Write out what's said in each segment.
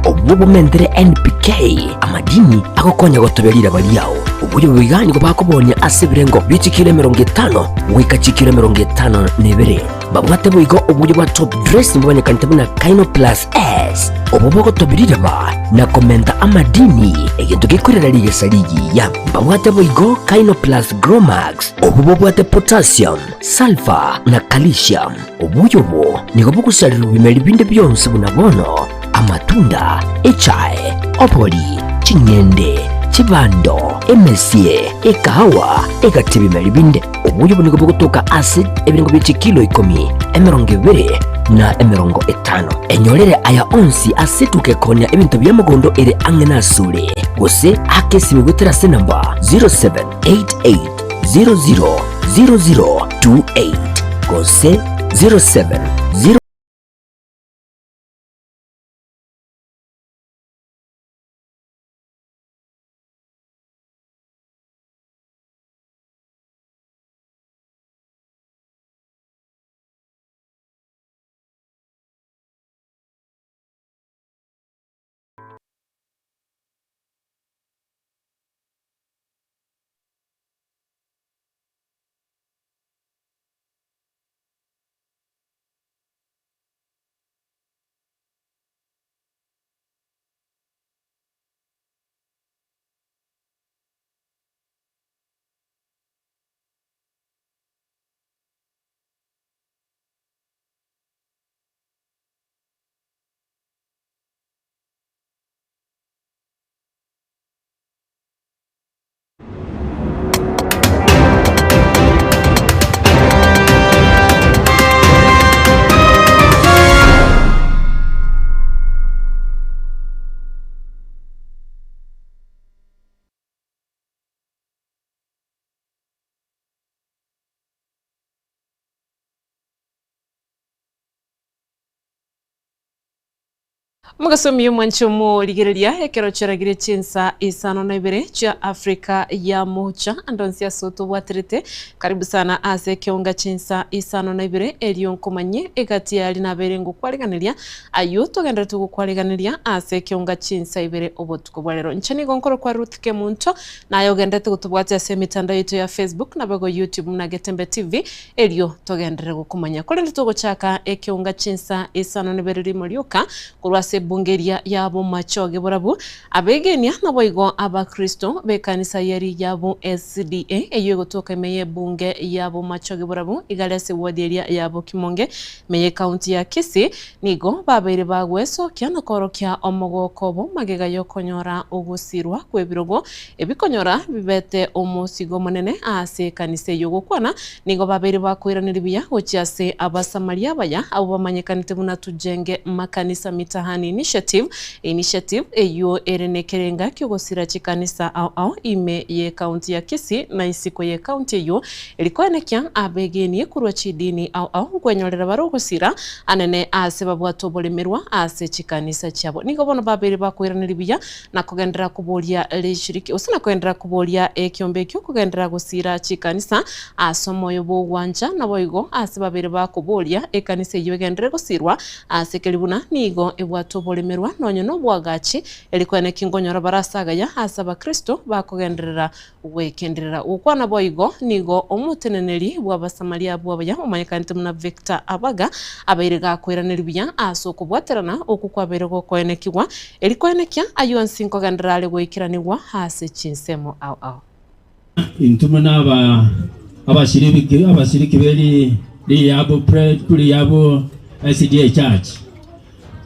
Obwo bomentere NPK, amadini agokonya gotobia riraba riao. Obuya obo iga nigo bakobonia ase ebirengo bie chikilo 50 goika chikilo 52. Babwate boigo obuya bwa top dressing bomanyekanete buna Kino Plus S, obwo bogotobia riraba na komenta amadini, egento gekorera rigesa rigiya. Mbabwate boigo Kino Plus Gromax, obwo bobwate potassium, sulfur na calcium. Obuya obo nigo bogosarerwa bimeri binde bionsi buna bono, amatunda, echae, obori, ching'ende, chibando, emesie, ekahawa, egati ebimeri binde. Obuya obo nigo bogotoka ase ebirengo bie chikilo ikomi, 20, na 50. Enyorere aya onsi ase etuka ekoonia ebinto bia mogondo ere ang'e nasore, gose ake esimi goetera ase enamba 0788 000028 gose 070. Omogaso omuya omwanche omorigereria ekero chiaragire chinsa isano na ibere chia Africa ya Mocha ande onsi ase otobwaterete karibu sana ase ekeonga chinsa isano na ibere erio nkomanyie egati yaria nabeire ngokwariganeria ayio togenderete gokwariganeria ase ekeonga chinsa ibere obotuko bwa rero. Inche nigo nkorokwa Ruth Kemunto naye ogenderete gotobwatia ase emetandao yaito ya Facebook naboigo YouTube buna Getembe TV Erio togenderere gokomanya. Korende togochaka ekeunga chinsa isano nebere rimo rioka korwa ase ebunge eria y'abomachoge borabu, abegenia naboigo abakristo b'ekanisa ye Riyabu SDA eyio egotoka ime y'ebunge y'abomachoge borabu igare ase ewodi eria ya Bokimonge ime y'ecounty ya Kisii nigo babeire bagwesokia na koorokia omogoko obo magega y'okonyora ogosirwa kw'ebirogo Ebikonyora bibete omosigo omonene ase ekanisa eyio gokwana, nigo babeire bakoiraneria buya gochia ase Abasamaria abaya abwo bamanyekanete buna Tujenge Makanisa Mitaani Initiative, initiative eyio ere nekerenga ki'ogosira chikanisa ao ao ime y'ecounty ya Kisii na isiko y'ecounty eyio eri koenekia abegeni korwa chidini ao ao nkwenyorera bare ogosira anene ase babwate oboremerwa ase chikanisa chiabo. Nigo bono babeire bakoiraneria buya na kogenderera koboria rishiriki, gose na kogenderera koboria ekiombe ekio, kogenderera gosiira chikanisa ase omoyo bw'ogwancha, naboigo ase babere bakoboria ekanisa eyio egenderere gosiirwa ase keri buna nigo ebwate oboremerwa nonya nobwagachi, eri kwene ki nkonyora bare ase agaya ase abakristo bakogenderera Gwekenderera gokwana boigo nigo omoteneneri bw'Abasamaria abwo abaya omanyekanete buna Victor Abaga abeire gakoiraneria buya ase okobwaterana okwo kwabeire gokoenekigwa eri koenekia ayio onsi nkogenderera are goikeranigwa ase chinsemo ao ao. Intwe buna aba abashiriki abashiriki be ri Riyabu Pre Riyabu SDA Church,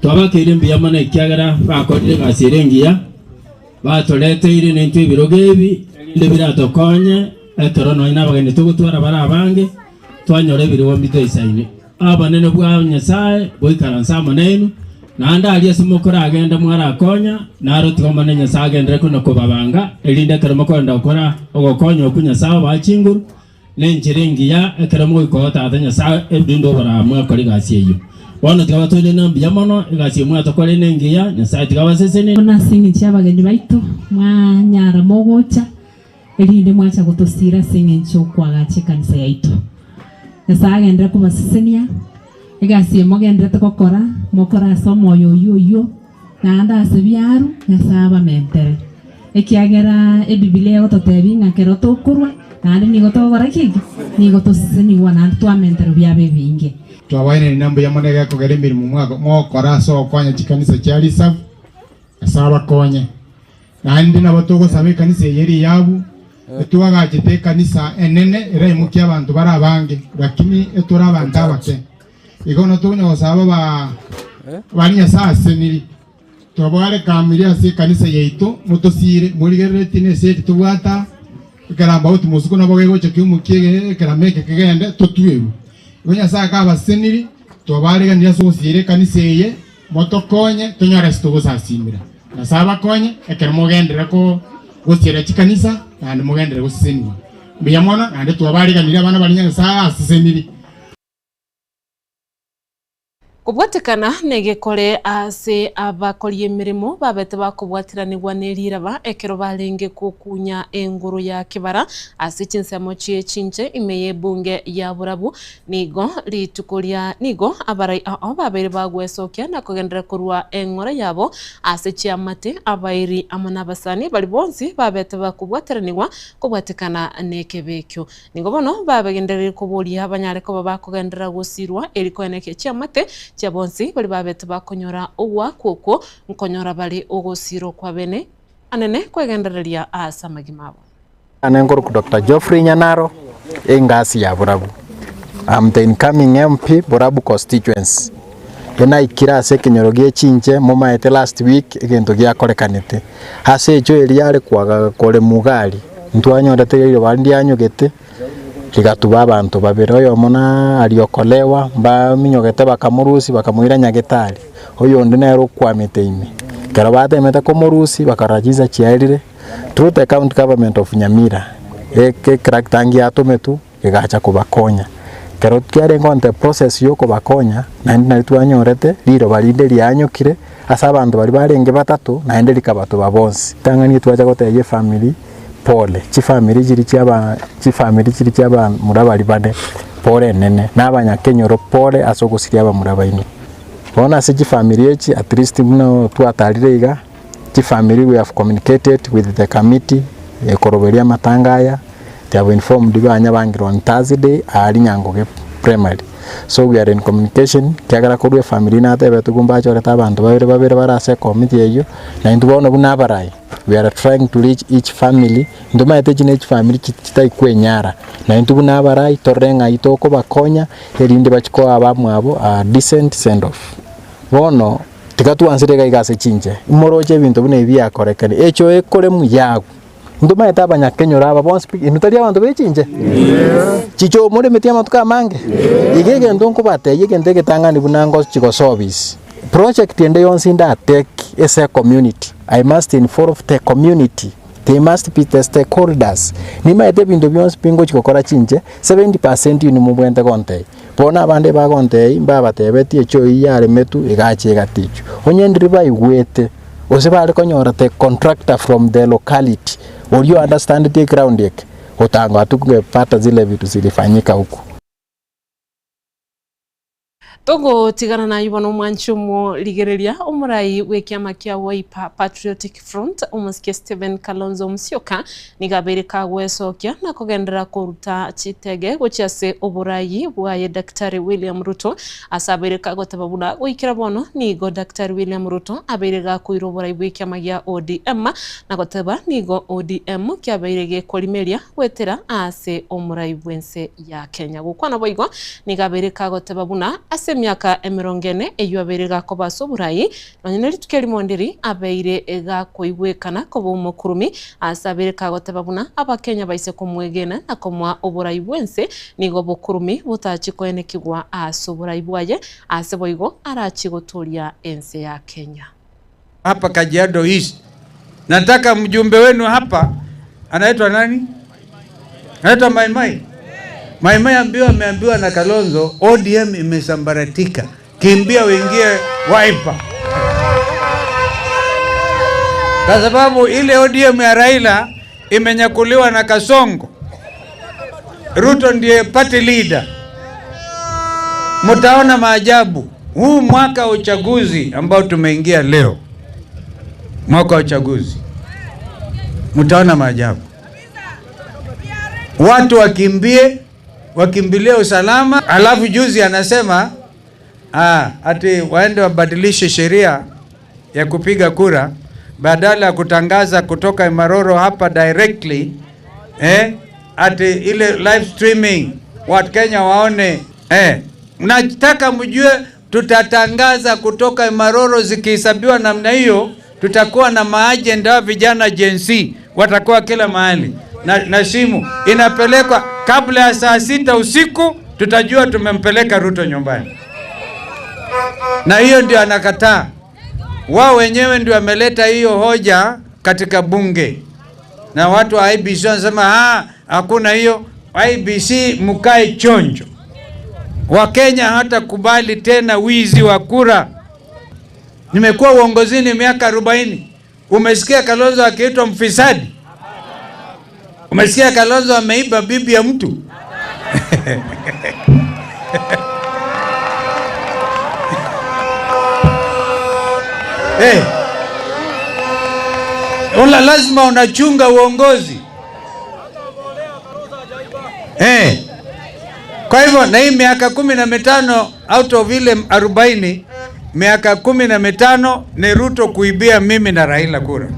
twabakeire mbuya mono ekiagera bakorire egasi ere engiya. Batoreteire nintwe ebirogo ebi, erinde biratokonye ekero nonya nabageni togotwara bare abange, twanyora ebirogo mbitoisaine. Obonene bwa Nyasae boikaranse amo nainwe, naende aria ase mokoragende mwarakonya, naro tiga Omonene Nyasae agenderere kona kobabanga, erinde ekero mokoenda gokora ogokonya okwo Nyasae obae chinguru, Nenchera engiya ekero mogoika oo Tata Nyasae erinde oboramu mwakora egasi eyio. Bono tiga batoirane mbuya mono, egasi eye mwatokorire nengiya, Nyasae tiga abasesenie. Bono ase engencho y'abageni baito mwanyara mogocha, erinde mwacha gotosiira ase engencho y'okoagacha ekanisa yaito. Nyasae agenderere kobasesenia, egasi eye mogendererete gokora, mokore ase omoyo oyio oyio. Naende ase biaru, Nyasae abamentere. Ekiagera Ebibilia egototebia ng'a ekero tokorwa, naende nigo togokora ki? Nigo tosesenigwa naende twamenterwa biabo ebinge. Twabaeneni na mbuya mono egekogera emeremo mogokora ase ogokonya chikanisa chia risabu, Nyasae abakonye. Naende nabo togosaba ekanisa eye riyabu, etwagachete ekanisa enene eraimokie abanto bare abange, lakini etore abanto abake. Igo notokonya gosaba aba baria Nyasae aseniri, tobare kamiri ase ekanisa yaito, motosiire, morigereretie na esegi tobwate aa, ekeramba oti mosuko nabo gegocha keimokie ege ekerama eke kegende, totwerwe. Igo Nyasae akabaseniri, twabareganirie ase ogosiira ekanisa eye, motokonye tonyore ase togosasimera. Nyasae abakonye ekero mogenderere ko gosiira chikanisa naende mogenderere gosesenigwa. Mbuya mono naende twabareganirie abana baria Nyasae aseseniri. Kobwatekana negekore ase abakori emeremo babete bakobwatiranigwa ne riraba ekero barenge gokunya enguru ya kebara ase chinsemo chie chinche ime y'ebunge ya Borabu. Nigo rituko ria nigo abarai ao babeire bagwesokia na kogenderera korwa eng'ora yabo ase chiamate, abairi amo nabasani baria bonsi babete bakobwatiranigwa kobwatekana nekebe ekio. Nigo bono babegendereire koboria banyare koba bakogenderera gosirwa eri koenekia chiamate chia bonsi baria babete bakonyora ogoakwa okwo, nkonyora bare ogosirwa kw'abene anene kwegendereria aase amagima abo. Ane nkorokwa Doctor Geoffrey Nyanaro, engasi ya Borabu. I'm the incoming MP Borabu constituency. Enaikire ase ekenyoro gie chinche momaete last week egento giakorekanete. Ase echo eria are kwaga kore mugari, ntwanyorete riroba ndianyogete, rigatuba abanto babere, oyomo na ariokolewa, mbaminyogete bakamorusia bakamoira nyagetari, oyonde nere okwamete ime. Ekero batemete komorusia bakarora chinsa chiarire, through the county government of Nyamira, eke etractor ngiatometwe egacha kobakonya. Ekero kiarenge on the process ya okobakonya, naende nari twanyorete riroba rinde rianyokire, ase abanto baria barenge batato, naende rikabatoba bonsi. Ritang'ani twacha gotebia efamiri pole, chifamiri chiria chia aba chifamiri chiria chia abamura baria bane, pole enene, na abanyakenyoro pole ase ogosiria abamura baino. Bono ase chifamiri echi at least buna twatarire iga, chifamiri we have communicated with the committee ekoroberia amatanga aya, They have informed banyabangire on Thursday aaria Nyangoge primary. So we are in communication kiagera korwa efamiri natebetwe mbachorete abanto babere babere bare ase ecommittee eyio, na intwe bono buna abarai we are trying to reach each family, ntomaete echi ne chifamiri chitari kwenyara, na intwe buna abarai torore ng'ai tokobakonya erinde bachie koa abamwabo a decent send off. Bono tiga twansire iga iga ase chinche, moroche ebinto buna ebi biakorekire, echo ekore muya agwo. Ntomaete abanyakenyoro aba bonsi pi, inwe tari abanto be chinche? Chiche omoremeti amatuko amange? Iga egento nkobatebia egento egetang'ani buna ngochi gosobisi, project ende yonsi ndatake ase ecommunity, I must involve the community, they must be the stakeholders. Nimaete ebinto bionsi pi ngochi gokora chinche, 70% inwe mobwenerete gontebia. Bono abande bagontebia mbabatebetie echo eyio yaremetwe egacha egatichwa. Onye ndiri baigwete. Gose bare konyora the contractor from the locality oria o understandeti eground eke gotanga hatungepata zile vitu zilifanyika huku. Togotigana naye bono omwanchi omorigereria, omorai bw'ekiama kia Wiper Patriotic Front, omosike Stephen Kalonzo Musyoka, nigo abeire kagwesokia na kogenderera koruta chitege gochia ase oborai bwaye Daktari William Ruto Ase abeire kagoteba buna goikera bono nigo Daktari William Ruto abeire gakoira oborai bw'ekiama gia ODM na goteba nigo ODM kiabeire gekorimeria goetera ase omorai bw'ense ya Kenya. Gokwana boigo nigo abeire kagoteba buna ase emiaka emerongo ene eyio abeire gakoba ase oborai Nonya ne rituko erimo ndiri abeire gakoigwekana koba omokurumi, aase abeire kagoteba buna Abakenya baise komwegena na komoa oborai bw'ense, nigo obokurumi botachi koenekigwa aase oborai bwaye, aase boigo arachi gotoria ense ya Kenya. Hapa Kajiado East. Nataka mjumbe wenu hapa anaitwa nani? Anaitwa Maimai. Maimai ambiwa ameambiwa na Kalonzo ODM imesambaratika. Kimbia uingie Wiper. Kwa sababu ile ODM ya Raila imenyakuliwa na Kasongo. Ruto ndiye party leader. Mtaona maajabu huu mwaka wa uchaguzi ambao tumeingia leo. mwaka wa uchaguzi, mtaona maajabu. Watu wakimbie, wakimbilie usalama. Alafu juzi anasema ati waende wabadilishe sheria ya kupiga kura, badala ya kutangaza kutoka Imaroro hapa directly, ati ile live streaming watu Kenya waone. Nataka mjue tutatangaza kutoka Imaroro zikihesabiwa namna hiyo, tutakuwa na maajenda wa vijana Gen Z watakuwa kila mahali na simu inapelekwa kabla ya saa 6 usiku, tutajua tumempeleka Ruto nyumbani. Na hiyo ndio anakataa. Wao wenyewe ndio wameleta hiyo hoja katika bunge, na watu wa IEBC wanasema hakuna hiyo. IEBC mkae chonjo. Wakenya hawatakubali tena wizi wa kura. Nimekuwa uongozini miaka 40. Umesikia Kalonzo akiitwa mfisadi? Umesikia Kalonzo ameiba bibi ya mtu? Hey. Una lazima unachunga uongozi. Hey. Kwa hivyo na hii miaka 15 out of ile 40, miaka 15 ni Ruto kuibia mimi na Raila kura.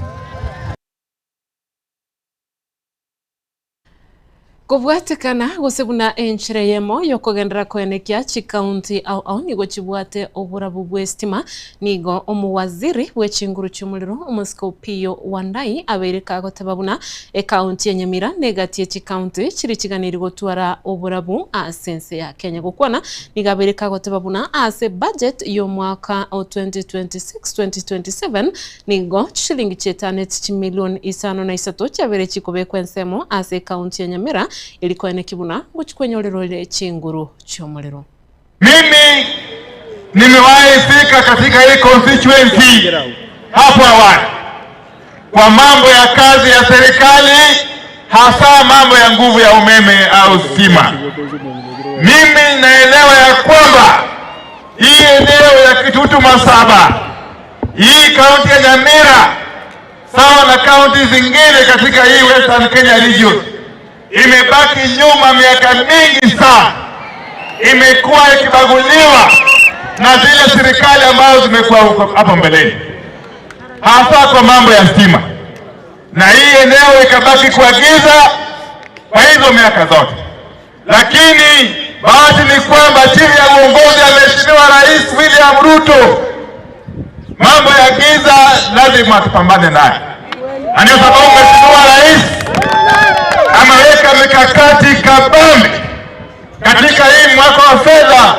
Kobwatekana gosebuna enchere yemo yokogendera koenekia chikaunti au au nigo chibwate oburabu bwe stima nigo omuwaziri bw'echinguru chi'omuriro omosiko Opiyo Wandayi abeire kagoteba buna ekaunti ya Nyamira negatie chikaunti chiri chiganiri gotwara oburabu ase ense ya Kenya. Gokwana nigo abeire kagoteba buna ase budget y'omwaka o 2026-2027 nigo chilingi chietanet chimilioni isano na isato chiabere chikobekwa ensemo ase ekaunti ya Nyamira ilikuwa kibuna guchikwenyorero chinguru chi'omuriro. Mimi nimewahi fika katika hii constituency hapo awali kwa mambo ya kazi ya serikali, hasa mambo ya nguvu ya umeme au stima. Mimi naelewa ya kwamba hii eneo ya Kitutu Masaba, hii kaunti ya Nyamira sawa na kaunti zingine katika hii Western Kenya region imebaki nyuma miaka mingi sana, imekuwa ikibaguliwa na zile serikali ambazo zimekuwa hapo mbeleni, hasa kwa mambo ya stima, na hii eneo ikabaki kwa giza kwa hizo miaka zote. Lakini bahati ni kwamba chini ya uongozi wa Mheshimiwa Rais William Ruto, mambo ya giza lazima tupambane nayo, na ndio sababu Mheshimiwa Rais ameweka mikakati kabambe katika hii mwaka wa fedha.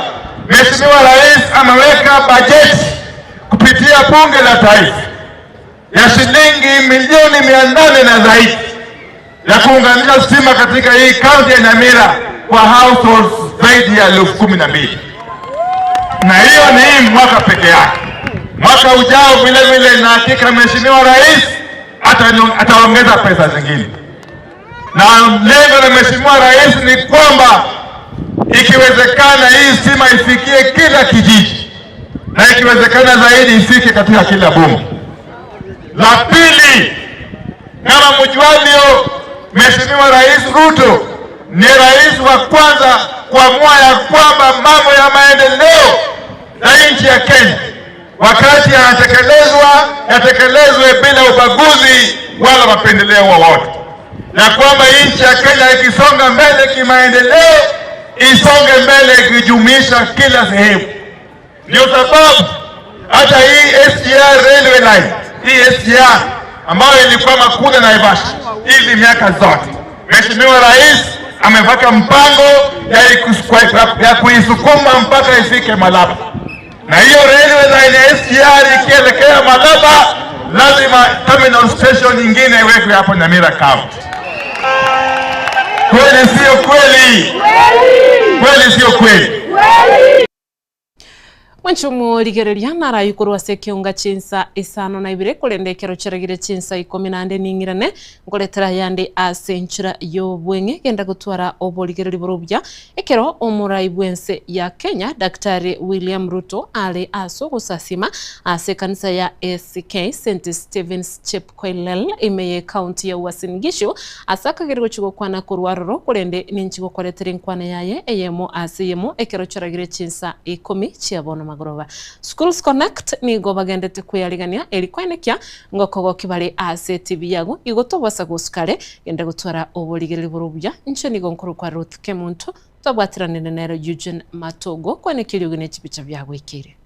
Mheshimiwa Rais ameweka bajeti kupitia Bunge la Taifa ya shilingi milioni 800 na zaidi ya kuunganisha stima katika hii kaunti ya Nyamira kwa households zaidi ya 12,000, na hiyo ni hii mwaka peke yake. Mwaka ujao vile vile na hakika Mheshimiwa Rais ataongeza pesa zingine, na lengo la Mheshimiwa Rais ni kwamba ikiwezekana hii stima ifikie kila kijiji na ikiwezekana zaidi ifike katika kila boma. La pili, kama mjuavyo, Mheshimiwa Rais Ruto ni rais wa kwanza kuamua ya kwamba mambo ya maendeleo ya nchi ya Kenya wakati yanatekelezwa yatekelezwe bila ubaguzi wala mapendeleo wowote, na kwamba nchi ya Kenya ikisonga mbele kimaendeleo isonge mbele ikijumuisha kila sehemu. Ndio sababu hata hii SGR railway line, hii SGR ambayo ilikuwa Makule na Naivasha hizi miaka zote, Mheshimiwa Rais ameweka mpango ya kuisukuma mpaka ifike Malaba, na hiyo railway line ya SGR ikielekea Malaba, lazima terminal station nyingine iwekwe hapo Nyamira County. Kweli sio kweli? Kweli sio kweli? Mwanche omorigereria narayi korwa ase ekeonga chinsa isano na ibere, korende ekero chiaragire chinsa ikomi naende ning'irane, nkoretera ayande ase enchera y'obweng'e. Genda gotwara oborigereria bore obuya ekero omorai bw'ense ya Kenya Daktari William Ruto are ase ogosasima ase ekanisa ya ACK St Stephen's Chepkoilel ime y'ecounty ya Uasin Gishu ase akageri gochia gokwana korwa aroro korende ninchi gokoretera enkwana yaye eyemo ase eyemo ekero chiaragire chinsa ikomi chia bono magoroba. Schools Connect nigo bagendete kweyarigania eri koenekia ngokogoki bare ase etibi yago igo tobosa gosuka are genda gotwara oborigereria bore obuya inche nigo nkorokwa Ruth Kemunto twabwatiranire nere Eugene Matogo koenekia eriogi ne chibicha biagoikeire.